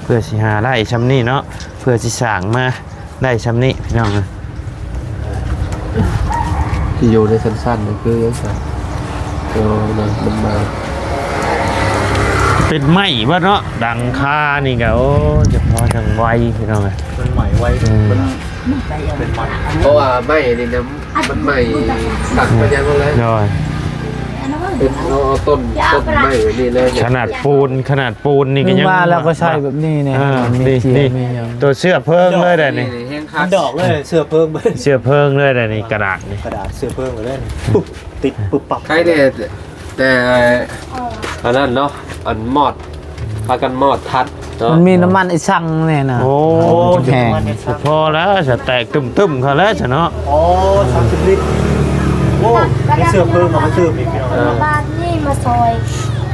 ເພື່ອຊິຫາໄດ້ຊ່ຳນີ້ເນາະ ເພື່ອຊິສ້າງມາໄດ້ຊ່ຳນີ້ພີ່ນ້ອງເອີຍ. ທີ່ຢູ່ໃນຊັ້ນໆນີ້ຄືຫຍັງຊະ? ໂອ້ ມັນ ມັນມາ ເປັນໄມ້ເບິດເນາະ ຫຼັງຄານີ້ກະ ໂອ້ ຈະພໍຈັ່ງໄວພີ່ນ້ອງເອີຍ. ມັນໄໝ້ໄວ ອືມ ມັນເປັນໄມ້ ເພາະວ່າໄມ້ນີ້ນະ ມັນໄໝ້ຕັດໄປຫຍັງໝົດເລີຍ. ໂດຍ ເປັນ ເອົາ ເອົາຕົ້ນ ຕົ້ນໄມ້ແບບນີ້ເລີຍ. ຂະໜາດປູນ ຂະໜາດປູນນີ້ກໍຍັງວ່າ ແລ້ວກໍໃຊ້ແບບນີ້ແນ່. ເອີ ນີ້ ນີ້ ຕົວເຊື້ອເພີງເລີຍໄດ໋ນີ້ ມັນດອກເລີຍ ເຊື້ອເພີງ ເຊື້ອເພີງເລີຍໄດ໋ນີ້ ກະດາດນີ້ ກະດາດເຊື້ອເພີງເລີຍ ປຸບ ຕິດປຶບປັບ. ໃຄແດ່ ແຕ່ອັນນັ້ນເນາະ ອັນມອດ ພາກັນມອດທັດເນາະ. ມັນມີນ້ຳມັນໄອ້ສັງແນ່ນະ. ໂອ້ ໂອ້ ແຮງ ພໍແລ້ວ ສະແຕກຕຶ້ມໆເຂົາແລ້ວຊະເນາະ. ໂອ້ ສາມສິບລິດ. ໂອ້ ໄດ້ເຊື້ອເພີງເອົາມາຕື່ມອີກພີ່ນ້ອງ. ເອີ ບ້ານນີ້ມາຊ່ອຍ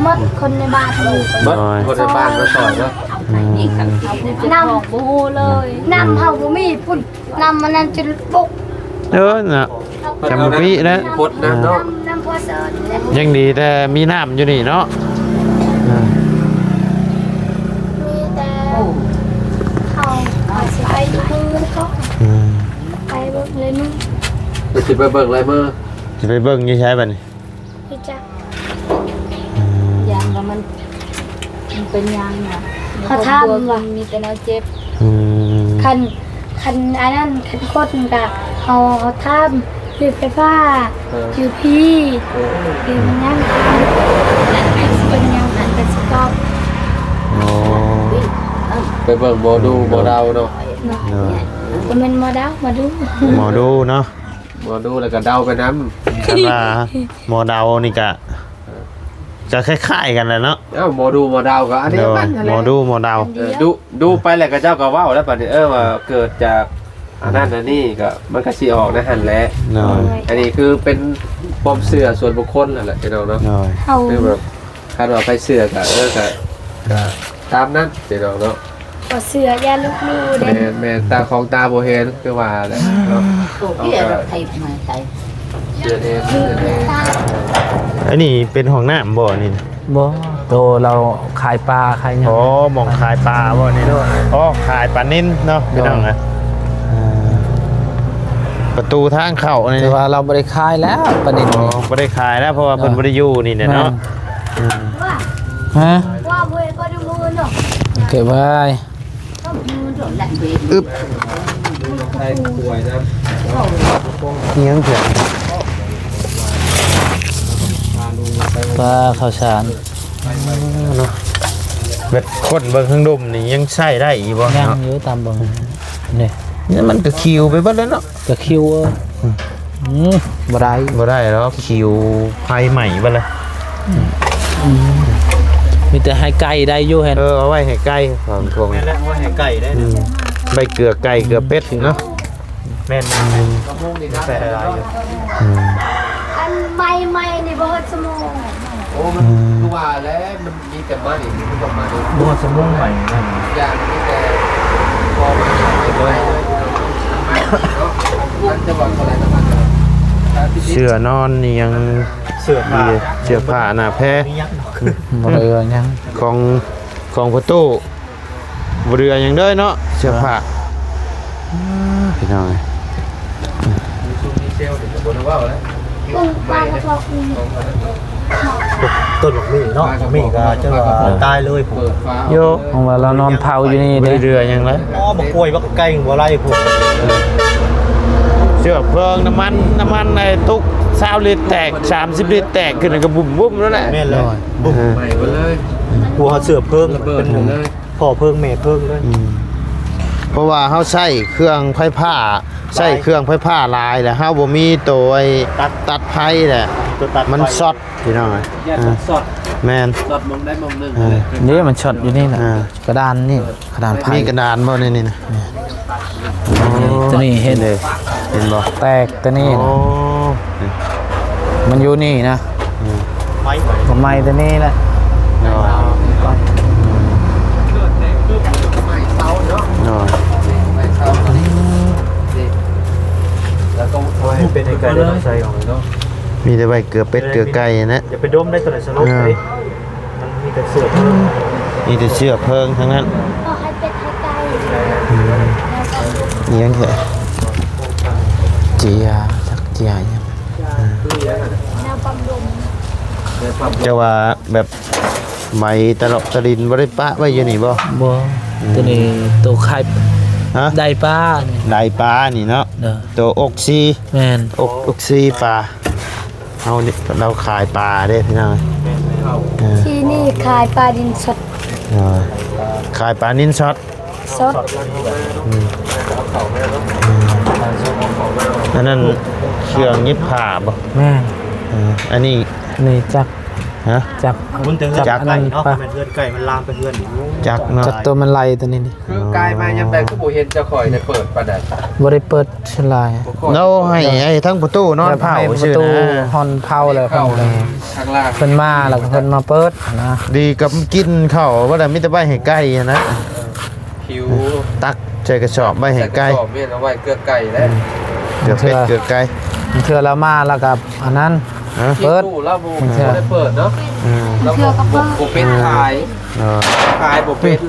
ໝົດ ຄົນໃນບ້ານນີ້ ໝົດ ໂດຍ ຄົນໃນບ້ານມາຊ່ອຍເນາະ. ອືມ ນຳ ບໍ່ຮູ້ເລີຍ ນຳເຮົາບໍ່ມີພຸ້ນ ນ້ຳມັນນັ້ນຈົນບົກ. ເອີ ນະ ຈຳບໍ່ປີນະ ພົດນຳເນາະ ນ້ຳ ນ້ຳພໍເຊີນ. ຍັງດີແຕ່ມີນ້ຳຢູ່ນີ້ເນາະ. ເອີ ມີແຕ່ເຂົາ ເຂົາຊິໄປຢູ່ເຮືອນເຂົາ. ອືມ ໄປເບິ່ງລາຍມື ຊິໄປເບິ່ງລາຍມື ຊິໄປເບິ່ງຢູ່ໃສບາດນີ້? ຮູ້ຈັກ ອືມ ຢ້ານວ່າມັນ ມັນເປັນຫຍັງນະ ເຂົາຖາມວ່າ ມີແຕ່ແນວເຈັບ. ອືມ ຄັນ ຄັນອັນນັ້ນ ຄັນຄົນກະເຮົາ ເຮົາຖາມຢູ່ໄຟຟ້າ ເອີ ຢູ່ພີ້ ເອີ ຢູ່ຫຍັງ ເປັນຫຍັງ ເປັນກະຊິຕອບ. ອໍ ໄປເບິ່ງໝໍດູ ໝໍເດົາເນາະ. ເນາະ ເອີ ບໍ່ແມ່ນໝໍເດົາ ໝໍດູ ໝໍດູເນາະ. ໝໍດູແລ້ວກໍເດົາໄປນຳ. ຄັນວ່າໝໍເດົານີ້ກະ ກະຄ້າຍໆກັນແຫຼະເນາະ. ເອົ້າ ໝໍດູໝໍເດົາກໍອັນດຽວກັນຫັ້ນແຫຼະ ໝໍດູໝໍເດົາ. ເອີ ດູ ດູໄປແລ້ວຂະເຈົ້າກໍເວົ້າແລ້ວບັດນີ້ ເອີ ວ່າເກີດຈາກອັນນັ້ນອັນນີ້ ກໍມັນກໍຊິອອກໃນຫັ້ນແຫຼະ. ໂດຍ ອັນນີ້ຄືເປັນຄວາມເຊື່ອສ່ວນບຸກຄົນນັ້ນແຫຼະ ພີ່ນ້ອງເນາະ. ໂດຍ ຄືແບບ ຄັນວ່າໃຜເຊື່ອກໍ ເອີ ກໍ ກໍຕາມນັ້ນ ພີ່ນ້ອງເນາະ. ບໍ່ເຊື່ອຢ່າລົບຫຼູ່ເດ້. ແມ່ນໆ ຕາຂອງຕາບໍ່ເຫັນ ຄືວ່າແຫຼະເນາະ. ເຮົາກໍເຊື່ອແດ່ ເຊື່ອແດ່. ອັນນີ້ເປັນຫ້ອງນ້ຳບໍ່ນີ້? ບໍ່ ໂຕລາວຂາຍປາຂາຍຫຍັງ. ອໍ ໝ່ອງຂາຍປາບໍ່ນີ້? ໂດຍ. ອໍ ຂາຍປານິນເນາະ ໂດຍ ພີ່ນ້ອງເອີຍ. ອ່າ ປະຕູທາງເຂົ້ານີ້ ແຕ່ວ່າລາວບໍ່ໄດ້ຂາຍແລ້ວປານິນນີ້. ອໍ ບໍ່ໄດ້ຂາຍແລ້ວ ເພາະວ່າເພິ່ນ ອ່າ ບໍ່ໄດ້ຢູ່ນີ້ແຫຼະເນາະ. ແມ່ນ. ອ່າ ຮະ? ເກັບໄວ້. ອຶບ ອີຫຍັງເທື່ອ? ປາເຂົ້າສານ ເນາະ. ແບບຄົ້ນເບິ່ງທາງລຸ່ມນີ້ຍັງໃຊ້ໄດ້ອີກບໍ່? ຍັງເນາະ ຢູ່ຕາມເບິ່ງນີ້ ນີ້ມັນກະຂິວໄປເບິດແລ້ວເນາະ. ກະຂິວ ອືມ ອືມ ບໍ່ໄດ້ ບໍ່ໄດ້ແລ້ວ ຂິວໄຟໄໝ້ເບິດແລ້ວ. ອືມ ມີແຕ່ໃຫ້ໄກ່ໄດ້ຢູ່ຫັ້ນ. ເອີ ເອົາໄວ້ໃຫ້ໄກ່ ຂອງພວກນີ້ ແມ່ນແຫຼະ ເອົາໄວ້ໃຫ້ໄກ່ໄດ້. ອືມ ໃບເກືອໄກ່ເກືອເປັດເນາະ. ແມ່ນໆ ອືມ ໃສ່ຫຼາຍໆຢູ່. ອືມ ອັນໃໝ່ໆນີ້ບໍ່ຮອດຊົ່ວໂມງ. ໂອ້ ມັນ ອືມ ຄືວ່າແຫຼະ ມັນ ມີແຕ່ມານີ້ ມີແຕ່ມານີ້ ບໍ່ສະໝຸນໄພນັ້ນ ຢ່າງມີແຕ່ພໍມາເລີຍເນາະ. ມັນຈະວ່າເທົ່າໃດນະ ມັນເສື້ອນອນນີ້ຍັງ ເສື້ອຜ້າ ເສື້ອຜ້າໜ້າແພ ບໍ່ໄດ້ເຫຼືອຫຍັງ ຂອງ ຂອງພໍ່ຕູ້ ບໍ່ເຫຼືອຫຍັງເລີຍເນາະ ເສື້ອຜ້າ. ອ່າ ພີ່ນ້ອງເອີຍ ມີຊຸມມີເຊວ ເປັນຕາບໍ່ໄດ້ເວົ້າແລ້ວ. ຕົ້ນບັກໝີ່ເນາະ ບັກໝີ່ກໍຈະວ່າຕາຍເລີຍພຸ້ນ. ໂຍ ເພາະວ່າລາວນອນເຝົ້າຢູ່ນີ້ເດ້ ບໍ່ໄດ້ເຫຼືອຫຍັງເລີຍ. ອໍ ບັກກ້ວຍ ບັກໄກ່ບໍ່ໄລ່ພຸ້ນ. ເຊື້ອເພີງ ນ້ຳມັນ ນ້ຳມັນໄອ້ຕຸກຊາວລິດແຕກ ສາມສິບລິດແຕກ ຂຶ້ນກໍບຸ້ມໆ ນັ້ນແຫຼະ. ແມ່ນແລ້ວ ບຸ້ມ ເອີ ໃໝ່ເບິດເລີຍ ຫົວເຊື້ອເພີງ ລະເບີດເລີຍ. ພໍ່ເພິ່ງແມ່ເພິ່ງເລີຍ. ອືມ ເພາະວ່າເຮົາໃຊ້ເຄື່ອງໄຟຟ້າ ຫຼາຍ ໃຊ້ເຄື່ອງໄຟຟ້າຫຼາຍແລ້ວ ເຮົາບໍ່ມີໂຕໄອ້ ຕັດ ຕັດໄຟແຫຼະ ໂຕຕັດໄຟ ມັນຊັອດ ພີ່ນ້ອງເອີຍ. ຢ້ານມັນຊັອດ ເອີ ແມ່ນ ຊັອດໝ່ອງໃດໝ່ອງໜຶ່ງ. ເອີ ນີ້ມັນຊັອດຢູ່ນີ້ນະ ເອີ ກະດານນີ້ ກະດານໄຟ. ມີກະດານບໍ່ໃນນີ້ນະ? ນີ້ ໂຕນີ້ເຫັນ ເຫັນບໍ່? ແຕກໂຕນີ້ນະ. ໂອ້ ມັນຢູ່ນີ້ນະ. ອືມ ໄມ້ ໄມ້ໂຕນີ້ແຫຼະ. ໂດຍ ໂດຍ ໂອ້ຍ ເປັນໄດ້ໄກເດ້ ໃສ່ເອົາເນາະ. ມີແຕ່ໄວ້ເກືອເປັດເກືອໄກ່ຫັ້ນແຫຼະ. ຢ່າໄປດົມໄດ້ ໂຕໃດສະຫຼົບເດ້. ມັນມີແຕ່ເຊື້ອເພີງ ມີແຕ່ເຊື້ອເພີງທັງນັ້ນ. ເອົາໃຫ້ເປັດໃຫ້ໄກ່. ອືມ ອີຫຍັງແທ້? ເຈຍ ຈັກເຈຍຫຍັງ? ແນວປ້ຳລົມ. ເຈົ້າວ່າແບບໄມ້ຕະຫຼອກຕະລິນບໍ່ໄດ້ປະໄວ້ຢູ່ນີ້ບໍ່? ບໍ່. ອືມ ໂຕນີ້ໂຕຂາຍ ຮະ? ໄດ້ປານີ້ ໄດ້ປານີ້ເນາະ. ໂຕອົກຊີ. ແມ່ນ ອົກ ອົກຊີປາ. ເຮົານີ້ ເຮົາຂາຍປາເດ້ພີ່ນ້ອງ. ເອີ ທີ່ນີ້ຂາຍປານິນສົດ. ເອີ ຂາຍປານິນສົດ. ສົດ. ອືມ ອືມ ອັນນັ້ນເຄື່ອງຫຍິບຜ້າບໍ່? ແມ່ນ. ເອີ ອັນນີ້ ນີ້ຈັກ. ຮະ? ຈັກ ມັນແຕ່ເຮືອນ ຈັກ ໄກ່ເນາະ ແມ່ນເຮືອນໄກ່ ມັນລາມໄປເຮືອນອີກ. ຈັກເນາະ ຈັກໂຕມັນໄລ່ໂຕນີ້ນີ້. ຄືກາຍມາຍາມໃດຄືບໍ່ເຫັນເຈົ້າຂ້ອຍໄດ້ເປີດປານໃດ? ບໍ່ໄດ້ເປີດສ່ວນຫຼາຍ. ເຮົາໃຫ້ ໃຫ້ທັງປະຕູນອນເຝົ້າຊື່ນະ ໃຫ້ປະຕູນອນເຝົ້າແລ້ວ ຂ້າງລ່າງ ເພິ່ນມາແລ້ວກໍເພິ່ນມາເປີດນະ. ດີກັບກິນເຂົ້າບໍ່ໄດ້ ມີແຕ່ໄວ້ໃຫ້ໄກ່ຫັ້ນນະ. ຫິວ ຕັກໃສ່ກະສອບໄວ້ໃຫ້ໄກ່ ໃສ່ກະສອບແມ່ນເອົາໄວ້ເກືອໄກ່ແຫຼະ. ອືມ ເກືອເປັດເກືອໄກ່. ບາງເທື່ອລາວມາລາວກໍອັນນັ້ນ ຮະ? ເປີດ. ລາວບໍ່ ບໍ່ໄດ້ເປີດເນາະ. ອືມ ລາວບໍ່ ບໍ່ເປັນຂາຍ. ເອີ ຂາຍບໍ່ເປັນ.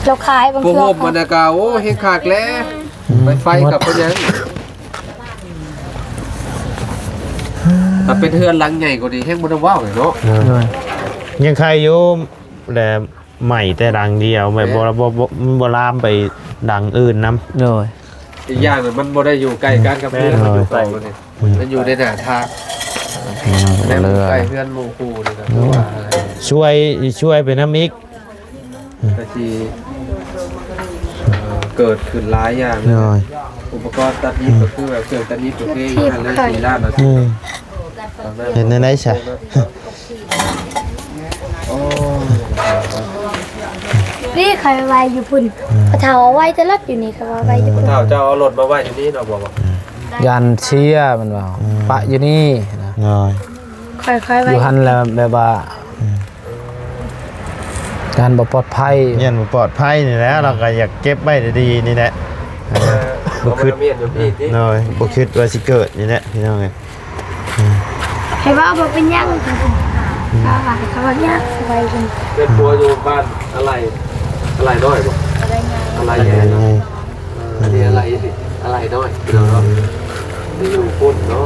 ລາວຂາຍບາງເທື່ອ ໂອ້ໂຫ ມັນນະກະ ໂອ້ ເຮັດຄັກແຫຼະ. ອືມ ໄຟກັບເປັນຫຍັງ? ຖ້າເປັນເຮືອນຫຼັງໃຫຍ່ກວ່ານີ້ແຮງບໍ່ໄດ້ເວົ້າເນາະ. ໂດຍ ຍັງໄຄຢູ່ ແລະ ໄໝ້ແຕ່ຫຼັງດຽວ ແບບ ແມ່ນ ບໍ່ ບໍ່ ບໍ່ ບໍ່ລາມໄປຫຼັງອື່ນນຳ. ໂດຍ ອີກຢ່າງໜຶ່ງມັນບໍ່ໄດ້ຢູ່ໃກ້ກັນກັບເຮືອນ ແມ່ນ ຢູ່ໃກ້ ອືມ ມັນຢູ່ໃນໜ້າທາງ. ອືມ ແມ່ນ ໃກ້ເຮືອນໝູ່ຄູ່ນີ້ກໍ ໂດຍ ຄືວ່າຊ່ວຍ ຊ່ວຍໄປນຳອີກ ກໍຊິ ເອີ ເກີດຂຶ້ນຫຼາຍຢ່າງ. ໂດຍ ອຸປະກອນຕັດຫຍິບ ອືມ ກໍຄືແບບເຄື່ອງຕັດຫຍິບ ໂອເຄ ຢູ່ຫັ້ນເລີຍ ສີ່ລ້ານ ອືມ ເຮັດແນວໃດຊະ? ນີ້ຂ້ອຍໄວ້ຢູ່ພຸ້ນ. ອືມ ພໍ່ເຖົ້າເອົາໄວ້ແຕ່ລົດຢູ່ນີ້ ຂ້ອຍວ່າໄວ້ຢູ່ພຸ້ນ. ອືມ ພໍ່ເຖົ້າເຈົ້າເອົາລົດມາໄວ້ຢູ່ນີ້ເນາະ ບໍ່ ບໍ່ ອືມ ຢ້ານເສຍ ມັນວ່າ ອືມ ປະຢູ່ນີ້ນະ. ໂດຍ ຂ້ອຍ ຂ້ອຍໄວ້ຢູ່ຫັ້ນແຫຼະ ແບບວ່າ ອືມ ຢ້ານບໍ່ປອດໄພ ຢ້ານບໍ່ປອດໄພນີ້ແຫຼະ. ອືມ ເຮົາກໍຢາກເກັບໄວ້ດີໆນີ້ແຫຼະ. ເອີ ບໍ່ຄິດ ໂດຍ ບໍ່ຄິດວ່າຊິເກີດນີ້ແຫຼະ ພີ່ນ້ອງເອີຍ. ໃຫ້ເວົ້າບໍ່ເປັນຫຍັງ. ເຂົາວ່າ ເຂົາວ່າຍາກສະບາຍດີ. ເປັນຜົວຢູ່ບ້ານອາໄລ ອາໄລນ້ອຍບໍ່? ອາໄລໃຫຍ່ ອາໄລໃຫຍ່ເນາະ. ເອີ ອັນນີ້ອາໄລ ອາໄລນ້ອຍເນາະ ໄປຢູ່ພຸ້ນເນາ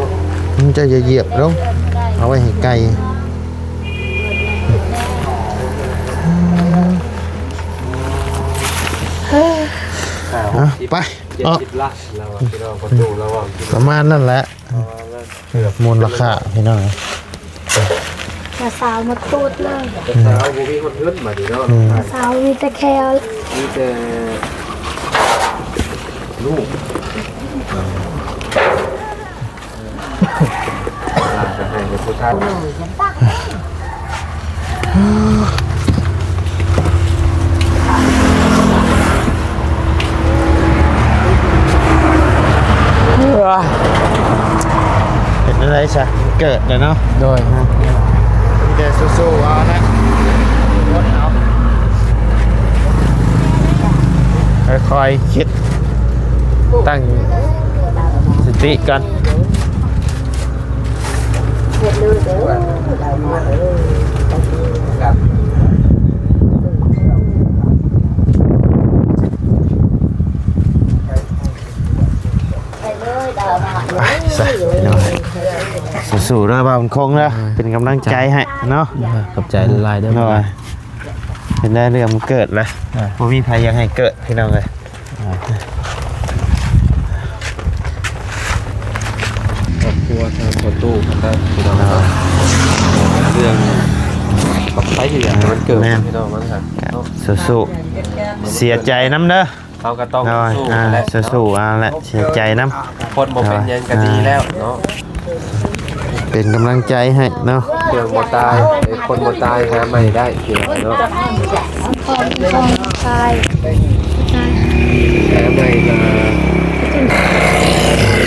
ະ. ເຈົ້າຢ່າຢຽບລົງ ເອົາໄວ້ໃຫ້ໄກ່. ອ່ະ ໄປ ເຈັດສິບ ເນາະ ລ້ານແລ້ວວ່າ ພີ່ນ້ອງ ປະຕູລາວເວົ້າ ປະມານນັ້ນແຫຼະ. ເກືອບມູນລະຄ່າພີ່ນ້ອງ. ສາວມາຕູດເລີຍ ສາວບໍ່ມີຄົນເງິນບາດນີ້ເນາະ. ອືມ ສາວມີແຕ່ແຄວ ມີແຕ່ລູກ ຫຼານກໍໃຫ້ແຕ່ຜູ້ຊາຍ. ເຮັດແນວໃດຊະ ເກີດແລ້ວເນາະ. ໂດຍ ມີແຕ່ສູ້ໆ ເອົານະ ຄ່ອຍໆ ຄິດ ຕັ້ງສະຕິກ່ອນ. ໄປຊະພີ່ນ້ອງ ສູ້ໆເດີ ບ່າວບຸນຄົງເດີ ເປັນກຳລັງໃຈໃຫ້ເນາະ. ຂອບໃຈຫຼາຍໆເດີ. ໂດຍ ເຫັນໄດ້ເລື່ອງມັນເກີດແລ້ວ ອ່າ ບໍ່ມີໃຜຢາກໃຫ້ເກີດພີ່ນ້ອງເອີຍ. ອ່າ ຄອບຄົວທາງພໍ່ຕູ້ກັນນະພີ່ນ້ອງເນາະ ເລື່ອງປັກໄຟທີ່ຢາກໃຫ້ມັນເກີດ ແມ່ນ ພີ່ນ້ອງມັນກະເນາະ ສູ້ໆ ເສຍໃຈນຳເດີ. ເຮົາກໍຕ້ອງ ໂດຍ ສູ້ໆ ອ່າ ຫັ້ນແຫຼະ ສູ້ໆ ເອົາແຫຼະ ເນາະ ເສຍໃຈນຳ ຄົນບໍ່ເປັນຫຍັງກໍດີແລ້ວເນາະ. ເປັນກຳລັງໃຈໃຫ້ເນາະ ເຄື່ອງບໍ່ຕາຍ ເອີ ຄົນບໍ່ຕາຍຫາໃໝ່ໄດ້ ພີ່ນ້ອງເນາະ ຕາຍຫາໃໝ່ກໍ.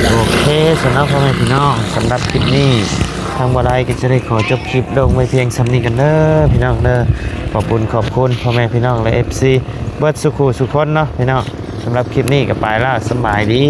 ໂອເຄ ສຳລັບພໍ່ແມ່ພີ່ນ້ອງ ສຳລັບຄລິບນີ້ ທາງບໍ່ໄດ້ກໍຈະໄດ້ຂໍຈົບຄລິບລົງໄວ້ພຽງສ່ຳນີ້ກັນເດີພີ່ນ້ອງເດີ. ຂອບຄຸນ ຂອບຄຸນພໍ່ແມ່ພີ່ນ້ອງ ແລະ ເອັຟຊີ ເບິດສູ່ຄູ່ສູ່ຄົນເນາະພີ່ນ້ອງ. ສຳລັບຄລິບນີ້ກໍໄປແລ້ວ ສະບາຍດີ.